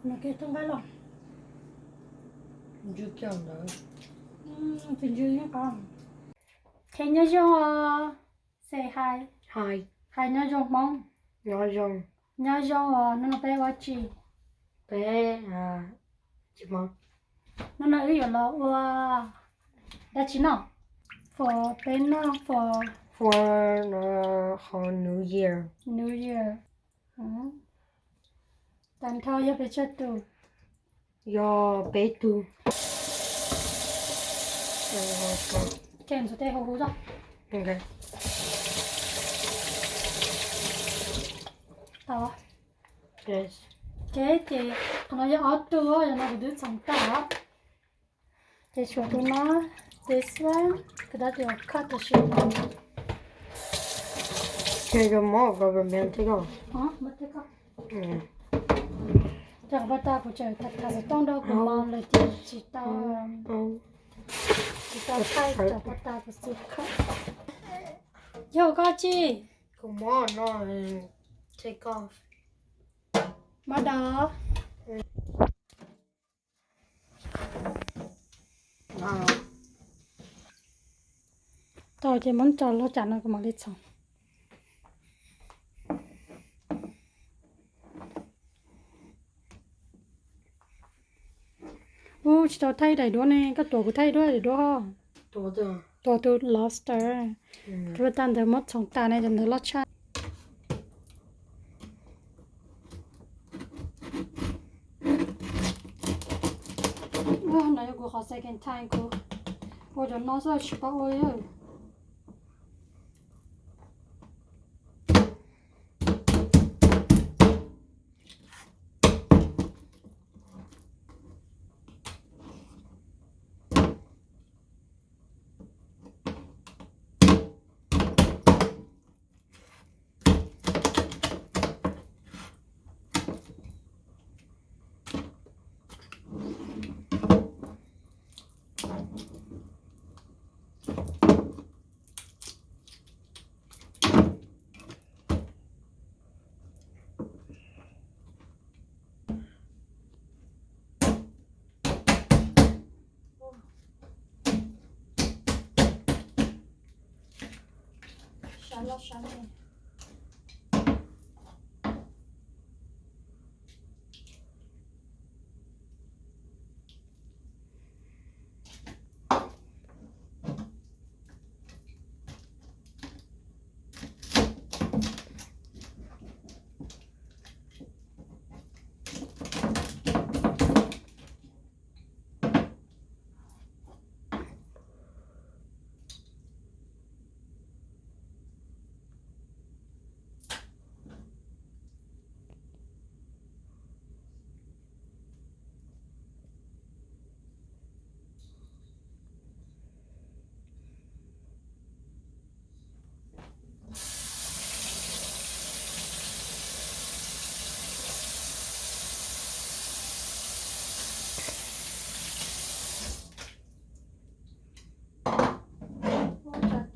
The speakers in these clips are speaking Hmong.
Nws kev tub nqaij los. Ntsws kiag ntawd. Tus ntsws yeej qab. Ces nyob zoo os. Say hi. Hi. Hais nyob zoo Hmoob. Nyob zoo. Nyob zoo os, hnub no peb ua tsi? Peb tsis Hmoob. Hnub no wb yuav los ua dab tsi noj? For peb noj for, for hauv New Year. New Year. Tag nrho yog pes tsawg tus? Yog peb tug. Ces ntxuav tej huv huv tso. Tau. Ces, ces qhov no yog ob tug, yog no kuv twb txhoov tag. Ces tshuav tus no, this one, kuv tab tus cut tam sim no. Ces yog muab government tej ko. Cov paj tas kuv tseem tham xov tooj rau kuv mom lawm ces tsis tau, tsis tau thaij cov paj tas kuv xub cut. Yog koj tsi? Kuv muab no take off. Muab do. Tau ces muab tso lub tsam no kuv mam li txhoov. Ub, tsis tau thaij daim duab ne, koj tuav kuv thaij duab daim duab ho. Tuav tus lobster. Rau tag ntawd muab txhoov tas ne, cov ntawd loj tshaj. No yog kuv qhov second time kuv ua cov no xwb tsis paub ua. Sawv los sawv ne.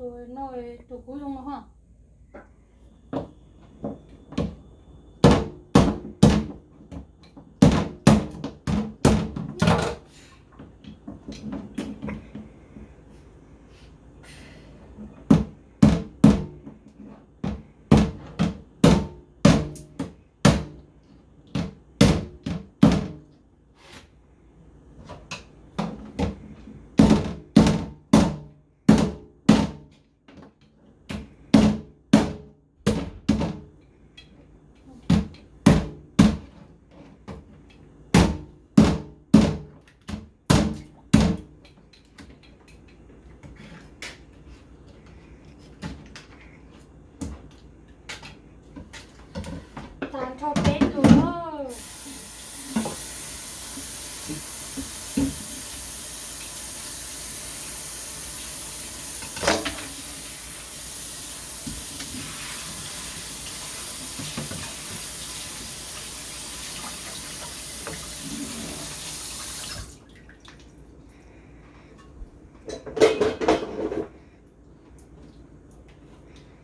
Tus no tus kub zoo no ha. Tag nrho peb tus.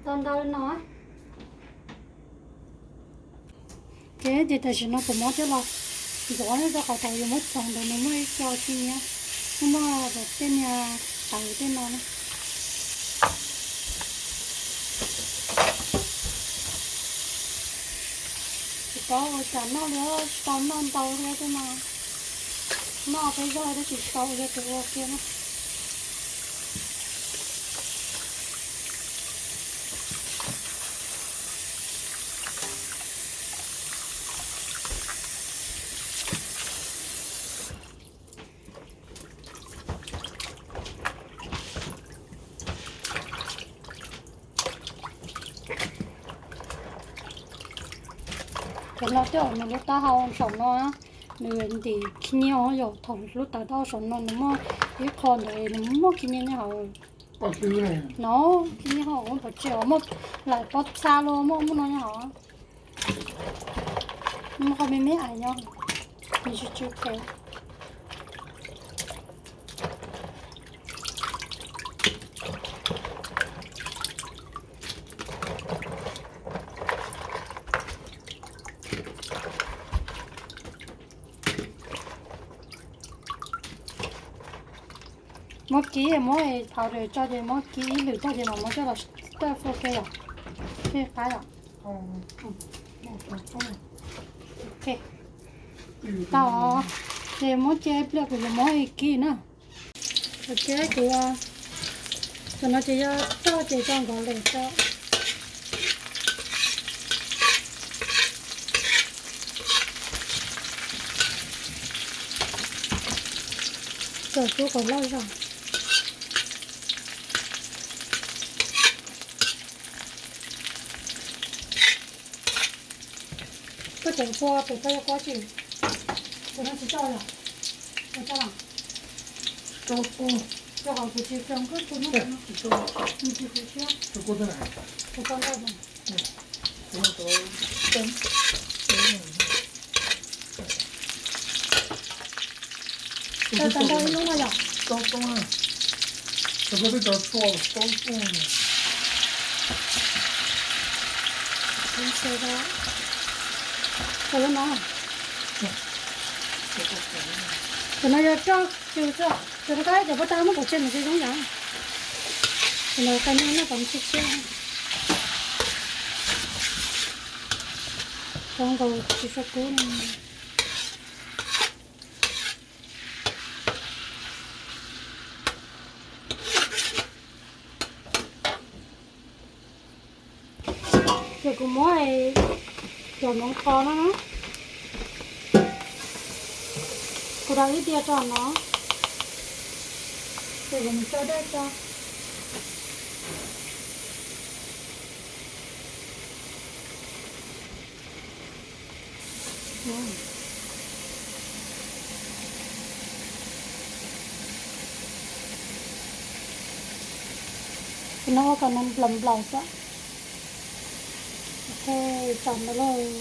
Tau ntau li no. Ces, ces tam sim no kuv muab coj los Ntxuav nyob rau qhov thaum yus muab txhoov ntawd nws muaj ib co tsis nyiab, muaj tej niag tawv tej no na. Tsis paub ua cas noj li, tsis tau noj ntau li tej no. Noj peb zaug tab sis tsis tau ua li tus ua kiag na. Cov no tej zaum nws lub taub hau saum no, nws ntim khib nyiab yom, thaum lub taub hau saum no nws muaj ib qho ntawd nws muaj khib nyiab nyob hauv. No, khib nyiab hauv muaj pov tseg os, muaj lawm pob txha los muaj muaj no nyob hauv. Muaj qhov me me ais nyob, nws tsis tsw phem. Muab kib, muab phau rau tso ces muab kib ib lwm tag ces mam muab coj los tawj fua ke yom. Kib qab yom. Tau, ces muab cia ib pliag kuv yuav muab kib na. Ok, kuv, cov no ces yog txoj ces tso nkaus lawm tso. Tso kub kom loj zog. Koj cov kua pem koj yuav kua tsis, cov no tsis tso los? Tso los? Rau qhov kuv tsis kheev koj tus no, nws tsis huv siab. Tus kua loj. Tau tau ntau ib lub no yom? Tau lub no. Cov no yog roj cw xwb, cov rau koj cov paj tag muab pov tseg nws tsis zoo yom. Cov no koj noj noj kom nws tshiab tshiab. Tso nkaus tsis tshua kub no. Ces kuv muab cov hmoov qos no na, kuv rau ib diav rau no, ces kuv mus tso dej tso. Ces no ua kom nws nplaum nplaum xwb. Ok, tso ntawd lauj.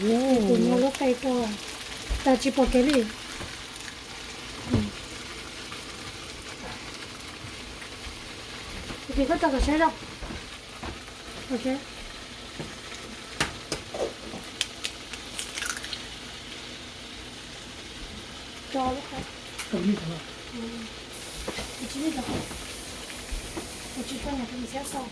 Kuv muab lub qe ko, tas tsis pom kev li. Ces koj tso kom seb zog. Tso lub qe. Kuv tsis, kuv tsis tso nyuam qhuav ntxhiab xwb.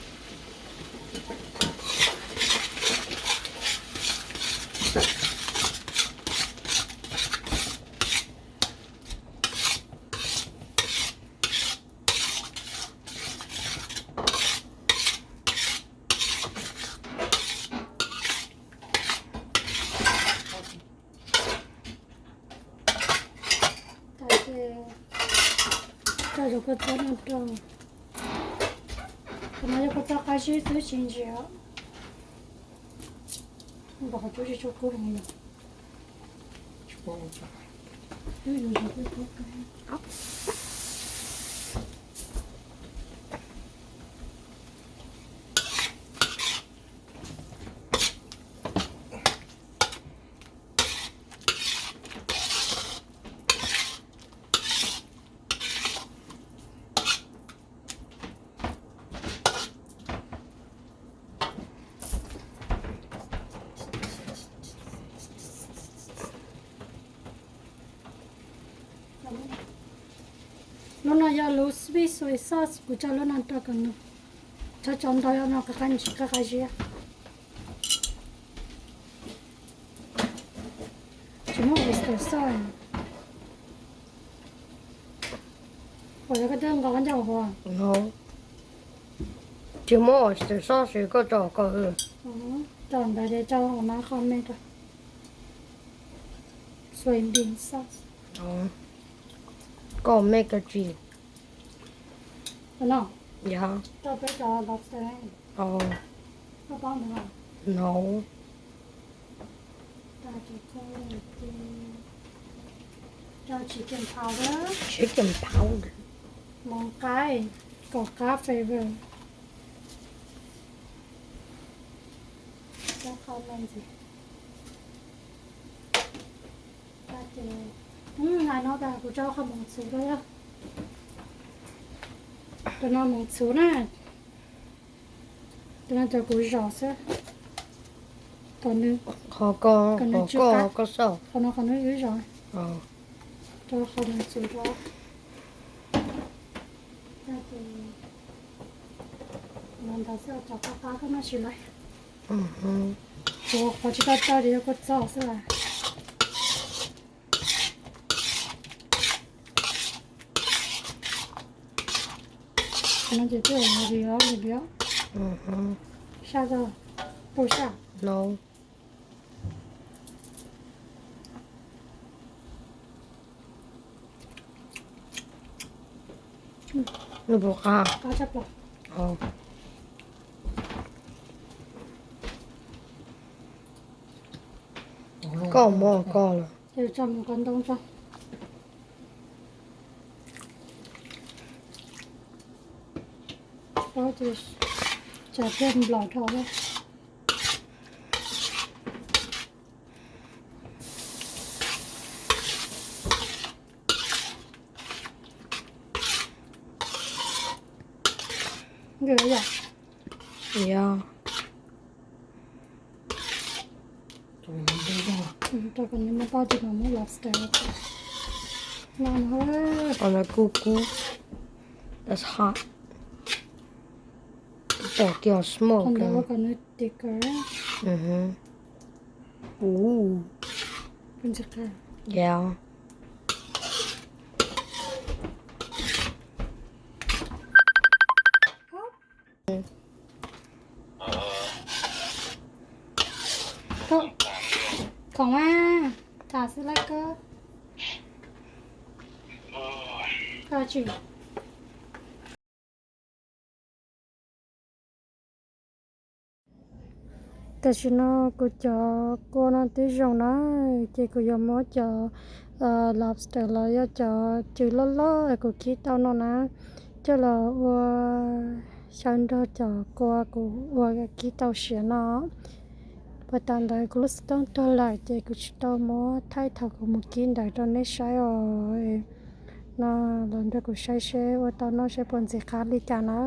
Tso cov kua txob no rau. Qhov no yog kua txob qab zib xwb tsis ntsim os. Npam qhov cub tsis tshua kub li yom. Lub no yog lub sweet soy sauce, kuv tso lub no rau kom nws txhob tso ntau, no qab qab ntsis qab qab ziab. Tsis muaj oyster sauce. Ua yog koj twb nqa ncauj hua. Tsis muaj oyster sauce es koj tso ko. Tso ntawd ces tso no qhov me rau. Soybean sauce. Koj me kav tsij. No. Yog. Tso peb cov lobster. Koj paub ntawd. No. Tso chicken powder. Chicken powder. Mov qaib, kom qab flavor. Cov qhov me ntxiv. Ces, hais no tas kuv tso qhov moov txhuv rau. Tus no moov txhuv na. Tus no cov kuv zom xwb. Kom nws, qhov ko, kom nws qhov ko, qhov no qhov nws ib zom. Rau qhov moov txhuv rau. Ntawd xwb, cov qab qab koj noj tsis lawm. Qhov tsis tau tso ces yog kua txob xwb las. No ces twb ua li os, li os. Saj tau, pub saj. Nws puas qab? Qab tshaj plaws. Koj muab koj lawm. Ces tso mus kov ntoo tso. Tsam thiaj nplaum dhau. Nkawd yom? Yog. Rau kom nws muaj paj ces mam muab lobster no. Ua no kub kub. That's hot. Pom kiag smoke. Qhov ntawd ua kom nws thicker. Ub. Yeah. Khoom a, tham xwb lawm koj. Koj tsis Tam sim no kuv cov kua no twb zoo na, ces kuv yuav muab cov lobster los yog cov cw loj loj kuv kib tau no na, coj los ua xyaw nrog cov kua kuv ua kib tau siav no. Puas tas ntawd kuv lub xov tooj tuag lawm ces kuv tsis tau muab thaij thaum kuv mus kib ntawd rau nej saib os. No los nrog kuv saib seb ua tau noj seb puas ntxim qab li cas na.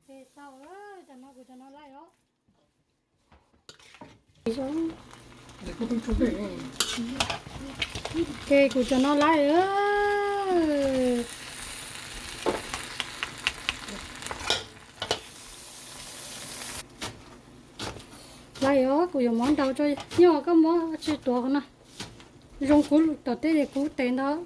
Ces tau, cov no kuv cov no laij os. Ces kuv cov no laij. Laij os, kuv yuav muab ntaus tso, yog koj muab tsis tuav no. Zoo kub tom tej ces kub tes ntau.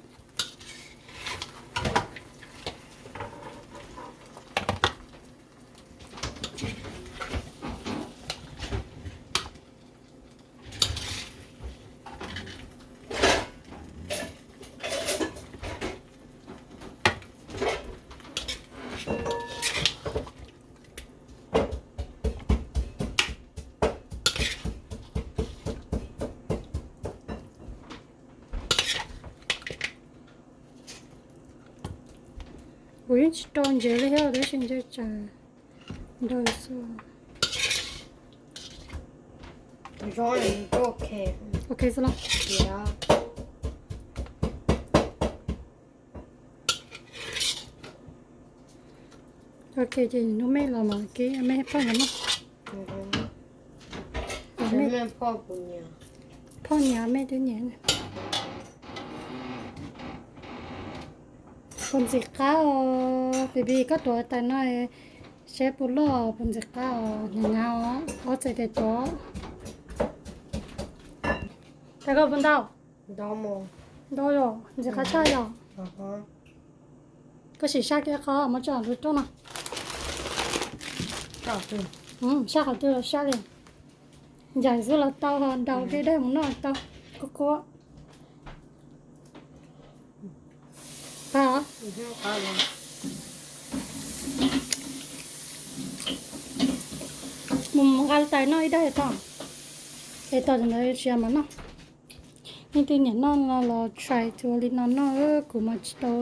Tsis rau ntsev li thiab tab sis ntshe tsam nrau xwb. Ok xwb los. Ok ces nub mej los mas kib mej poj nyiaj no. Poj nyiaj mej twb nyiam. Puas ntxim qab os, baby koj tuav tais no seb puas loj, puas ntxim qab os, hnyav hnyav os, ob txhais tes tuav. Tais koj puas ntau? Ntau yom, ntxim qab tshaj yom. Koj sim sab kiag qhov muab tso lub rooj no. Sab qhov twg los sab li. Ncaim xwb los tau, ho daus kiag dej mus noj tau. Qub qub. Qab. Mus nqa tais noj ib daim tso. Es tos ntawd tsis mas noj. Leej twg nyiam noj no los try ua li no noj, kuv mas tsis tau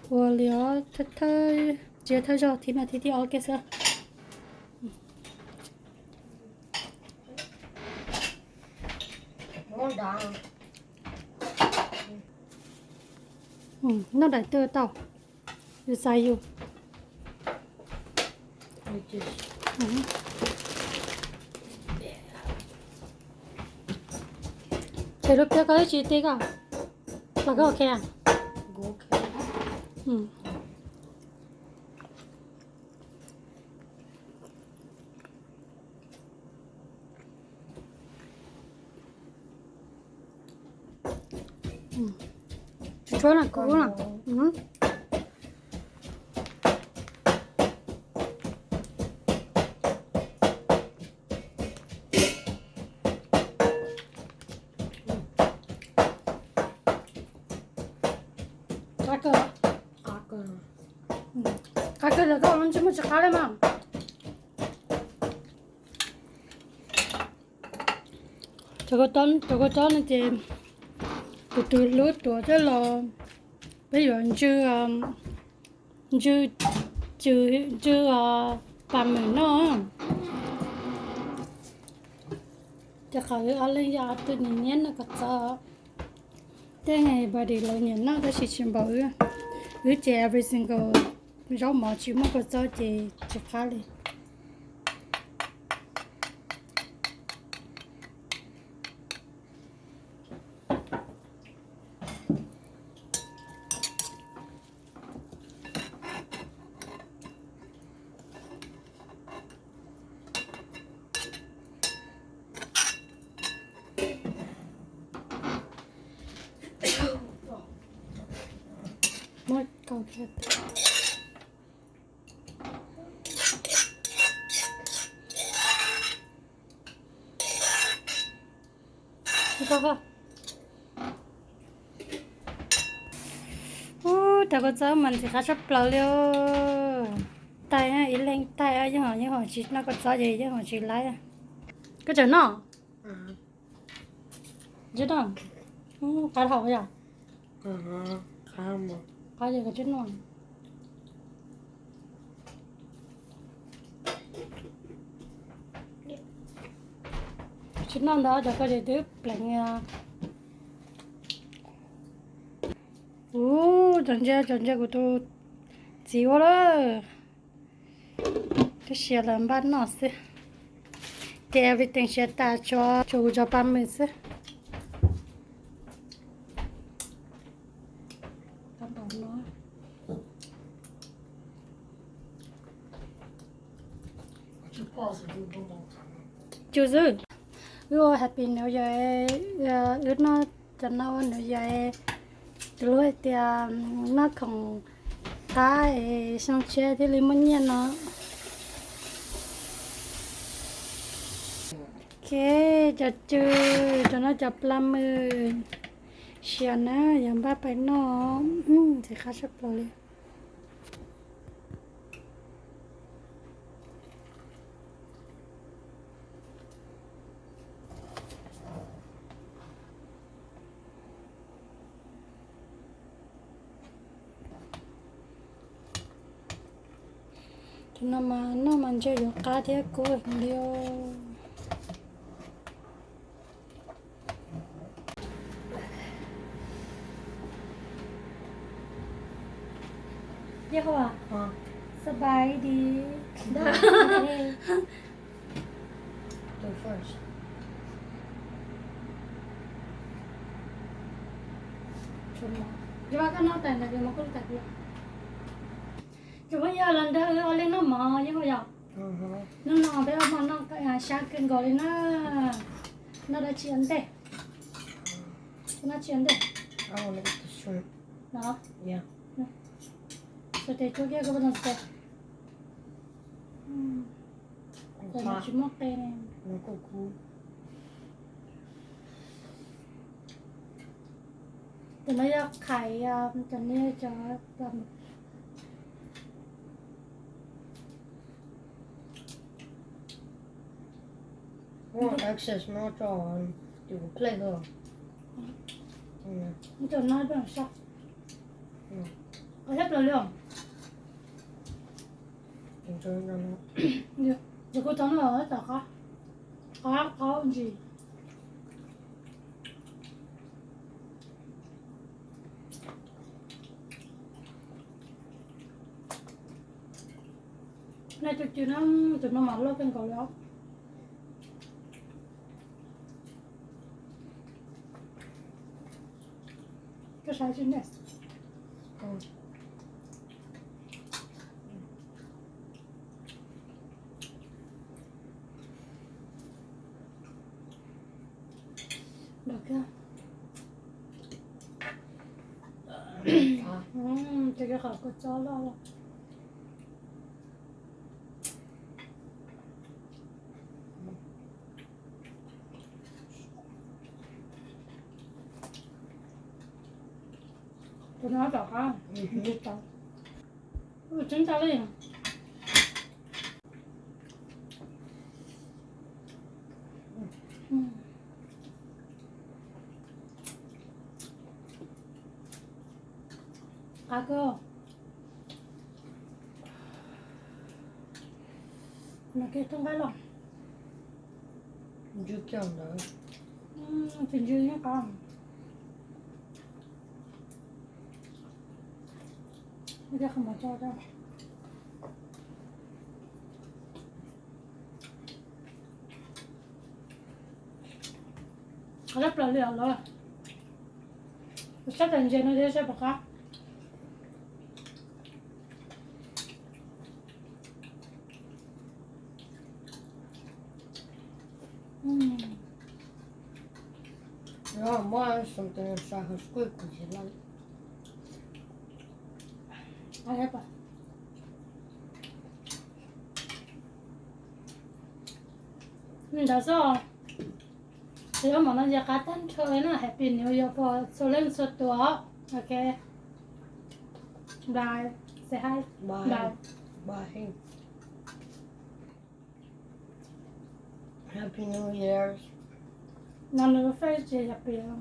ua li os, thawj, tsis thawj zaug, thib no thib thib ob kiag xwb. Noj daim twg tau, yus xav yus. Ces lub pliag koj twb tsis tib koj los koj ok. Tsuav tsuav na, kub na. Qab kawg, qab kawg los koj ntsej muag tsis qab li mas. Cov kua txob no ces kuv tus hlub tuav coj los, peb yuav ntsw, ntsw, ntsw pas mem noj. Ces qhov wb ob leeg yog ob tug nyiam noj kua txob. Tej body lawv nyiam noj tab sis tsis npaum wb. Wb ces every single zaub mov tsis muaj kua txob ces tsis qab li. Muab kaus kiag. Ub, cov kua txob mas ntxim qab tshaj plaws li. Taig, ib leeg taig, yeej ho yeej ho tsis noj kua txob ces yeej ho tsis laib. Koj tseem noj? Tsis noj. Qab dhau yom. Qab ces koj tsis noj. Tsis noj ntawd cov koj ces twb pleev. Ub, cov ntsia, cov ntsia kuv tus txiv ua lawm. Twb siav lawm npaj noj xwb. Ces everything siav tas, tshuav kuv cov pas mem xwb. Cus xwb. Wb ua Happy New Year, wb noj cov no ua New Year. Tus hlub hais tias noj khoom qab es xyoo tshiab thiaj li muaj nyiaj no. Ok, cov cus, cov no cov pas mem. Siav na, yog npaj pais noj, ntxim qab tshaj plaws li. No mas noj mas ntshe yuav qab thiab kub heev li os. ยี่ห้อ สบายดี The first. Ces mas koj noj tas ntawd ces mas kuj tas tias, ces muab yog los nrog wb ua liaj noj mov yeej ua yom. Hnub no peb ua hmo noj sab kawg nkaus li na. Noj dab tsi ua ntej? Noj tsi ua ntej? Los, tes cuab kiag koj pab tes. Tsis muaj qe. Tus no yog qhais cov niag cov muaj access no tso, tus kuv play ho. Tus no peb so qhov thiab plaws li os. Ces kuv tau no tom qab, qab qab ntsis. Nej tus cw na, tus no mas loj kawg nkaus li os. Koj saib tsis ne. Ces qhov kua txob loj loj. Tus no tom qab, tseeb tau li. Qab kawg. No kiag tub nqaij los. Ntsw kiag ntawd. Tus ntsw yeej qab. Qhov mov tso. Qab plaws li os lawm. Kuv saib tas ntses no thiab saib puas qab. Muab something inside her squid kuv tsis laj. Li ntawd xwb. Ces ob hmos no ces qab tag nrho li na, Happy New Year for txhua leej txhua tus. Ok. Bye. Say hi. Bye. Bye. Happy New Year. No nws face ces yog piav.